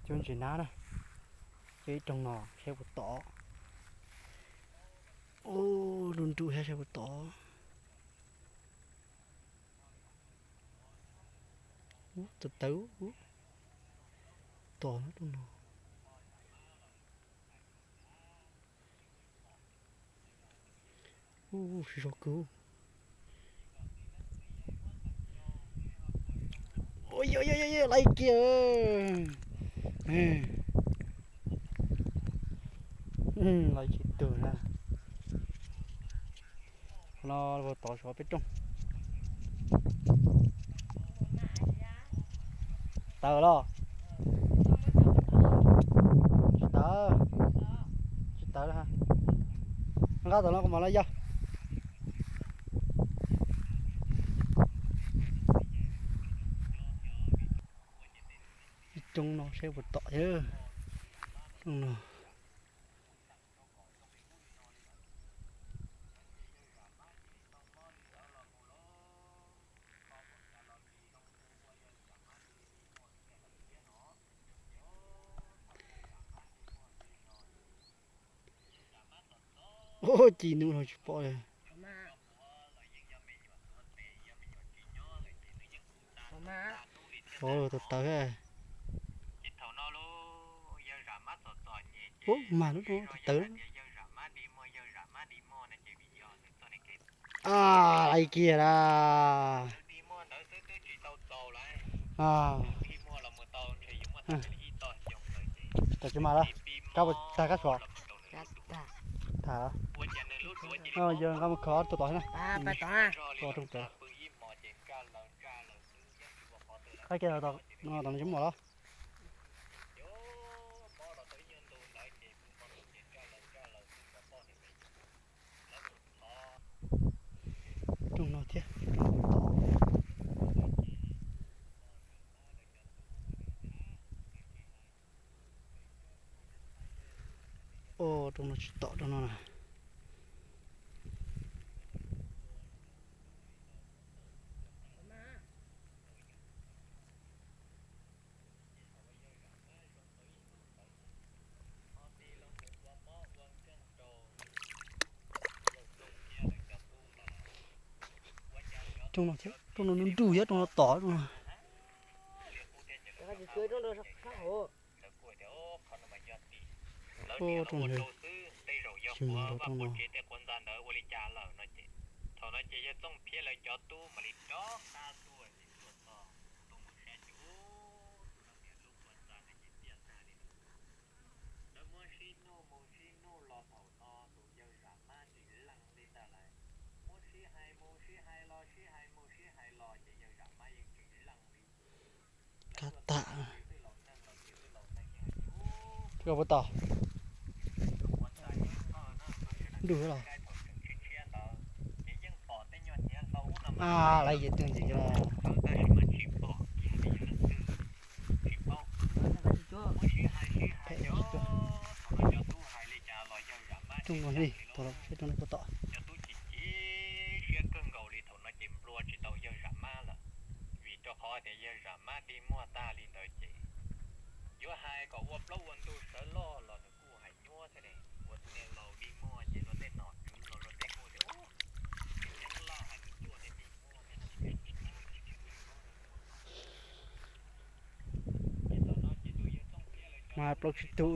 Cov ntses nab na, cov ib rooj no saib puas tom. Ub, nruj nruj thiab saib puas tom. Ub, tawv tawv, ub, tom rooj no. Ub, siv zog kawg. Laiv kiag, laiv tsis tug na. Qhov no tod sov peb rooj. Tawv los? Tsis tawv, tsis tawv. Nqa tom no kuv mam los yog. Ib rooj no saib puas tom thiab. Rooj no. Ub, ci nub no tsis pom li. Sov tawv tawv. Ub, mas lub no tawv tawv. Laiv kiag la. Tsis mas lawm, kab puas tag kab sov? Tham, yog nqa mus kho tus tod na. Ua rooj tawv. Qab kiag tom no tsis muaj los? Rooj no thiab. Rooj no tsis tom rooj no na. Rooj no thiab, rooj no nruj nruj thiab, rooj no tom rooj no. Rooj no, tsis mus rau rooj no. Kab tag. Koj puas tom? Nruj los? A, laiv ces twg ntxiv los? Rooj no li, thaum los saib rooj no puas tom. Siab kawg nkaus li thaum no ces nplua tsis tau yawg Zam Mab lawm, vim rau qhov tias yawg Zam Mab dig muag tag li ntawd ces yuav hais kom ua plaub ua ntug sawv loj los nws kuj hais nyuaj thiab ne. Ua tus niag laus dig muag ces luag tej nom tswv los luag tej kuj tias, ub, Ceeb Laj hais nws tuaj thiaj dig muag thiab no. Mas plaub tsib tug,